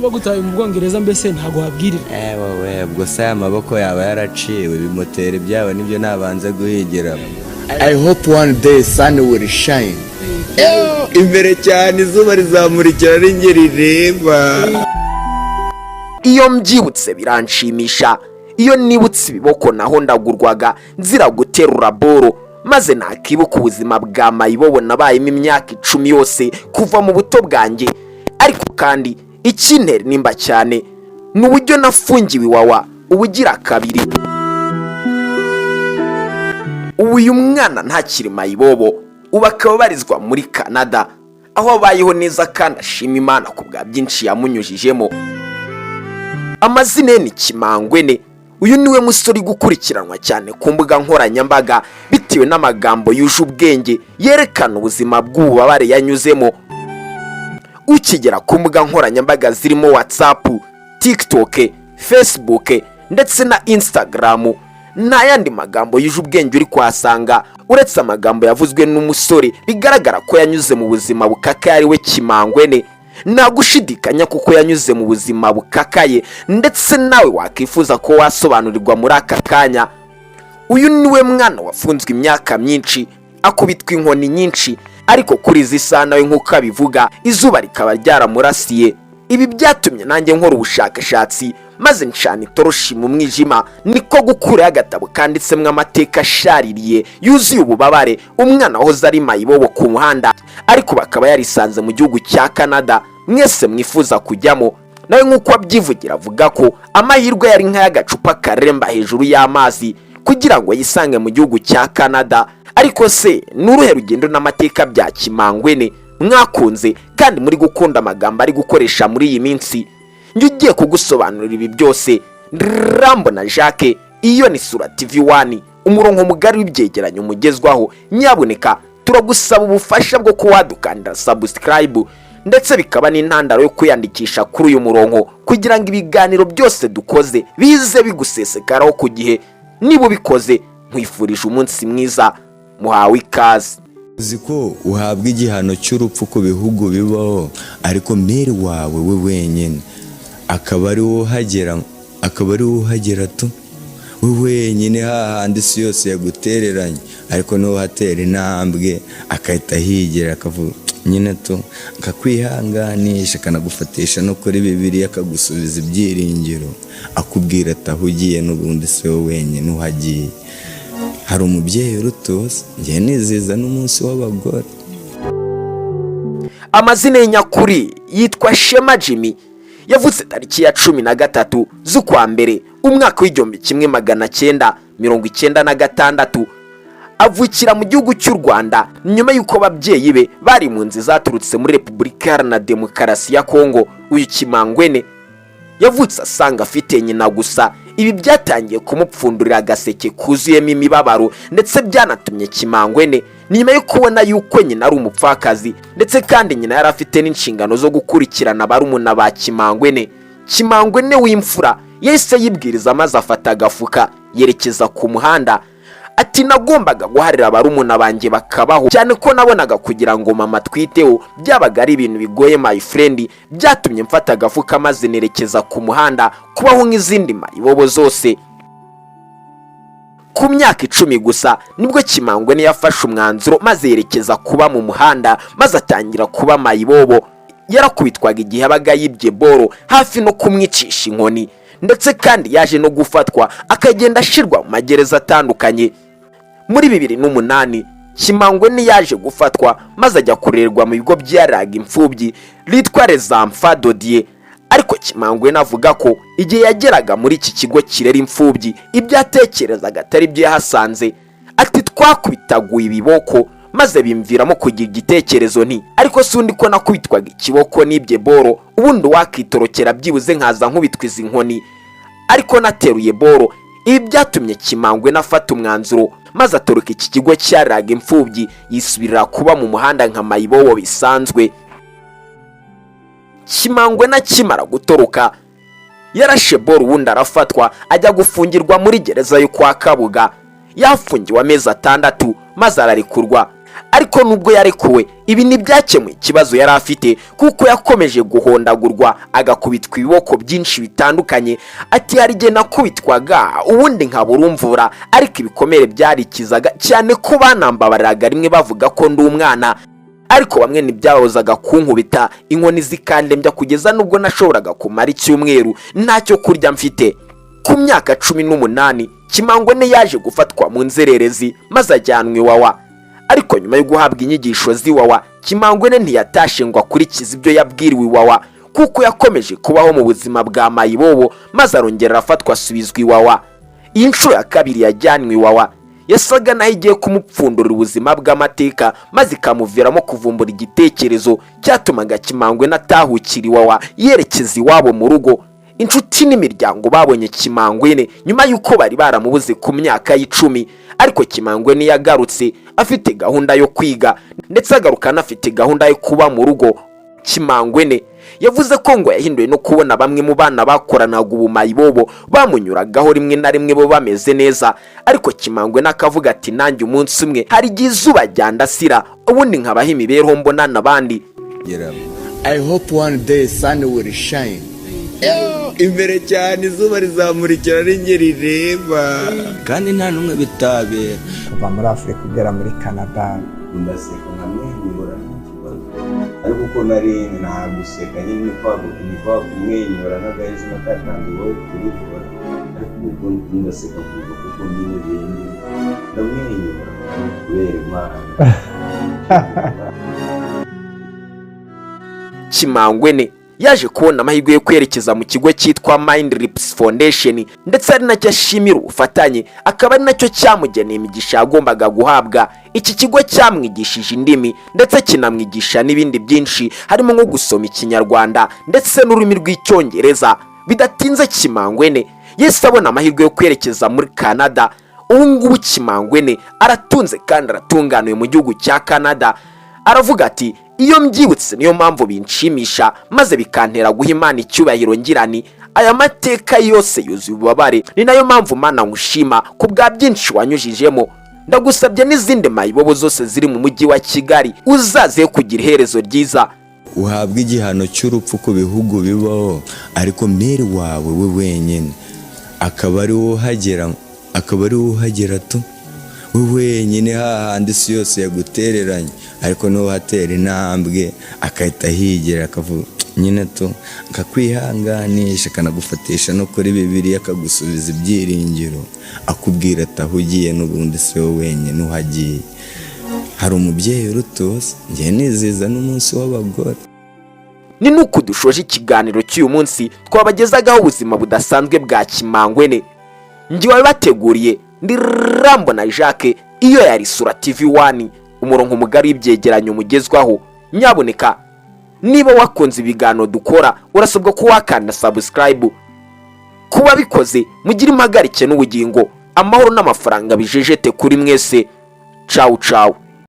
Bagutaye mu Bwongereza, mbese ntabwo wabwirira. Ewe we, ubwo se aya maboko yaba yaraciwe bimoteri byabo nibyo nabanze guhigira. I hope one day sun will shine. Imbere cyane izuba rizamurikira ringe rireba. Iyo mbyibutse biranshimisha. Iyo nibutse ibiboko naho ndagurwaga nzira guterura boro, maze nakibuka ubuzima bwa mayibobo nabayemo imyaka 10 yose kuva mu buto bwanjye. Ariko kandi ikintera nimba cyane ni uburyo nafungiwe Iwawa ubugira kabiri. Ubu uyu mwana ntakiri mayibobo, ubu akaba abarizwa muri Canada, aho abayeho neza kandi ashima Imana ku bwa byinshi yamunyujijemo. Amazina ye ni Kimangwene. Uyu niwe musore uri gukurikiranwa cyane ku mbuga nkoranyambaga bitewe n'amagambo yuje ubwenge yerekana ubuzima bw'ububabare yanyuzemo. Ukigera ku mbuga nkoranyambaga zirimo WhatsApp, TikTok, Facebook ndetse na Instagram, nta yandi magambo yuje ubwenge uri kuhasanga uretse amagambo yavuzwe n'umusore bigaragara ko yanyuze mu buzima bukakaye, ari we Kimangwene. Nta gushidikanya kuko yanyuze mu buzima bukakaye, ndetse nawe wakwifuza ko wasobanurirwa muri aka kanya. Uyu niwe mwana wafunzwe imyaka myinshi, akubitwa inkoni nyinshi, ariko kuri izi saha nawe nk'uko abivuga izuba rikaba ryaramurasiye. Ibi byatumye nanjye nkora ubushakashatsi maze ncana itoroshi mu mwijima, niko gukuraho agatabo kanditsemo amateka ashaririye yuzuye ububabare, umwana wahoze ari mayibobo ku muhanda ariko bakaba yarisanze mu gihugu cya Canada mwese mwifuza kujyamo. Nawe nk'uko abyivugira avuga ko amahirwe yari nk'ay'agacupa kareremba hejuru y'amazi kugira ngo yisange mu gihugu cya Canada. Ariko se ni uruhe rugendo n'amateka bya Kimangwene mwakunze kandi muri gukunda amagambo ari gukoresha muri iyi minsi? Njye ugiye kugusobanurira ibi byose, Rambona Jacques. Iyo ni Sura TV One, umurongo mugari w'ibyegeranyo mugezwaho. Nyabuneka turagusaba ubufasha bwo kuba wadukandira subscribe, ndetse bikaba n'intandaro yo kwiyandikisha kuri uyu murongo kugira ngo ibiganiro byose dukoze bize bigusesekaraho ku gihe. Niba ubikoze, nkwifurije umunsi mwiza. Muhawe ikaze. Uzi ko uhabwa igihano cy'urupfu ku bihugu bibaho, ariko mère wawe we wenyine akaba ari wowe uhagera, akaba ari wowe uhagera tu, we wenyine hahandi isi yose yagutereranye, ariko niwe uhatera intambwe agahita ahigira, akavuga nyine tu, akakwihanganisha, akanagufatisha no kuri Bibiliya, akagusubiza ibyiringiro, akubwira ati: "Aho ugiye n'ubundi si wowe wenyine uhagiye, hari umubyeyi urutuza." Njye niziza n'umunsi w'abagore. Amazina ye nyakuri yitwa Shema Jimmy. Yavutse tariki ya 13 z'ukwa mbere, umwaka w'1996, avukira mu gihugu cy'u Rwanda nyuma y'uko ababyeyi be bari mu nzu zaturutse muri Repubulika Iharanira Demokarasi ya Kongo. Uyu Kimangwene yavutse asanga afite nyina gusa. Ibi byatangiye kumupfundurira agaseke kuzuyemo imibabaro, ndetse byanatumye Kimangwene, nyuma yo kubona yuko nyina ari umupfakazi, ndetse kandi nyina yari afite n'inshingano zo gukurikirana barumuna ba Kimangwene, Kimangwene w'imfura yahise yibwiriza maze afata agafuka yerekeza ku muhanda. Ati: "Nagombaga guharira barumuna banjye bakabaho, cyane ko nabonaga kugira ngo mama twiteho byabaga ari ibintu bigoye. My friend, byatumye mfata agafuka maze nerekeza ku muhanda kubaho nk'izindi mayibobo zose." Ku myaka 10 gusa nibwo Kimangwene yafashe umwanzuro maze yerekeza kuba mu muhanda, maze atangira kuba mayibobo. Yarakubitwaga igihe yabaga yibye boro, hafi no kumwicisha inkoni, ndetse kandi yaje no gufatwa akagenda ashirwa mu magereza atandukanye. Muri 2008 Kimangwene yaje gufatwa maze ajya kurerwa mu bigo byaraga imfubyi litwa Les Enfants de Dieu. Ariko Kimangwene avuga ko igihe yageraga muri iki kigo kirera imfubyi, ibyo yatekerezaga atari byo yahasanze. Ati: "Twakubitaguye ibiboko maze bimviramo kugira igitekerezo nti: ariko si undi ko nakubitwaga ikiboko n'ibye boro, ubundi wakitorokera byibuze nkaza nkubitwa izi nkoni ariko nateruye boro?" Ibi byatumye Kimangwene afata umwanzuro maze atoroka iki kigo cyariraga imfubyi, yisubirira kuba mu muhanda nka mayibobo bisanzwe. Kimangwene akimara gutoroka yarashe boro, ubundi arafatwa ajya gufungirwa muri gereza yo kwa Kabuga. Yafungiwe amezi 6 maze ararekurwa. Ariko nubwo yarekuwe, ibi ntibyakemuye ikibazo yari afite, kuko yakomeje guhondagurwa, agakubitwa ibiboko byinshi bitandukanye. Ati: "Hari igihe nakubitwaga ubundi nkabura umvura, ariko ibikomere byarikizaga, cyane ko banambabariraga rimwe bavuga ko ndi umwana, ariko bamwe ntibyababuzaga kunkubita inkoni zikandembya, kugeza n'ubwo nashoboraga kumara icyumweru ntacyo kurya mfite." Ku myaka 18, Kimangwene yaje gufatwa mu nzererezi maze ajyanwa Iwawa. Ariko nyuma yo guhabwa inyigisho z'Iwawa, Kimangwene ntiyatashe ngo akurikize ibyo yabwiriwe Iwawa, kuko yakomeje kubaho mu buzima bwa mayibobo, maze arongera arafatwa, asubizwa Iwawa. Iyi nshuro ya kabiri yajyanwe Iwawa yasaga naho igiye kumupfundurira ubuzima bw'amateka, maze ikamuviramo kuvumbura igitekerezo cyatumaga Kimangwene atahukira Iwawa, yerekeza iwabo mu rugo. Inshuti n'imiryango babonye Kimangwene nyuma y'uko bari baramubuze ku myaka y'10, ariko Kimangwene yagarutse afite gahunda yo kwiga, ndetse agaruka anafite gahunda yo kuba mu rugo. Kimangwene yavuze ko ngo yahinduwe no kubona bamwe mu bana bakoranaga ubumayibobo bamunyuragaho rimwe na rimwe bo bameze neza, ariko Kimangwene akavuga ati: "Nanjye umunsi umwe hari igihe izuba ryandasira, ubundi nkabaho imibereho mbonana abandi." I hope one day sun will shine. Imbere cyane, izuba rizamurikira ari njye rireba, kandi nta n'umwe bitabera. Kuva muri Afurika ugera muri Canada. Ndaseka, nkamwenyura, nta kibazo, ariko uko nari nta guseka nyine, ni kwa kumwenyura nk'agahezi nakatanze wowe kubikora, ariko ubwo ndaseka kuva kuko nyine bindi ndamwenyura kubera Imana. Kimangwene yaje kubona amahirwe yo kwerekeza mu kigo cyitwa Mind Lips Foundation, ndetse ari nacyo ashimira ubufatanye, akaba ari nacyo cyamugeneye imigisha yagombaga guhabwa. Iki kigo cyamwigishije indimi, ndetse kinamwigisha n'ibindi byinshi, harimo nko gusoma Ikinyarwanda ndetse n'ururimi rw'Icyongereza. Bidatinze Kimangwene yahise abona amahirwe yo kwerekeza muri Canada. Ubu ngubu Kimangwene aratunze kandi aratunganiwe mu gihugu cya Canada. Aravuga ati: "Iyo mbyibutse niyo mpamvu binshimisha, maze bikantera guha Imana icyubahiro, ngirani aya mateka yose yuzuye ububabare. Ni nayo mpamvu, Mana, nkushima ku bwa byinshi wanyujijemo. Ndagusabye n'izindi mayibobo zose ziri mu mujyi wa Kigali, uzaze kugira iherezo ryiza." Uhabwa igihano cy'urupfu ku bihugu bibaho, ariko mayor wawe we wenyine akaba ari wowe uhagera, akaba ari wowe uhagera tu, we wenyine, hahandi isi yose yagutereranye, ariko niwe uhatera intambwe agahita ahigira, akavuga nyine tu, akakwihanganisha, akanagufatisha no kuri Bibiliya, akagusubiza ibyiringiro, akubwira ati: "Aho ugiye n'ubundi si wowe wenyine uhagiye, hari umubyeyi urutuza." Njye niziza n'umunsi w'abagore. Ni nuko dushoje ikiganiro cy'uyu munsi twabagezagaho ubuzima budasanzwe bwa Kimangwene. Njye wabibateguriye ndi Rambona Jacques, iyo yari Sura TV One, umurongo mugari w'ibyegeranyo mugezwaho. Nyaboneka, niba wakunze ibiganiro dukora, urasabwa ko wakanda subscribe. Kuba bikoze, mugire impagarike n'ubugingo, amahoro n'amafaranga bijejete kuri mwese. Cawu cawu.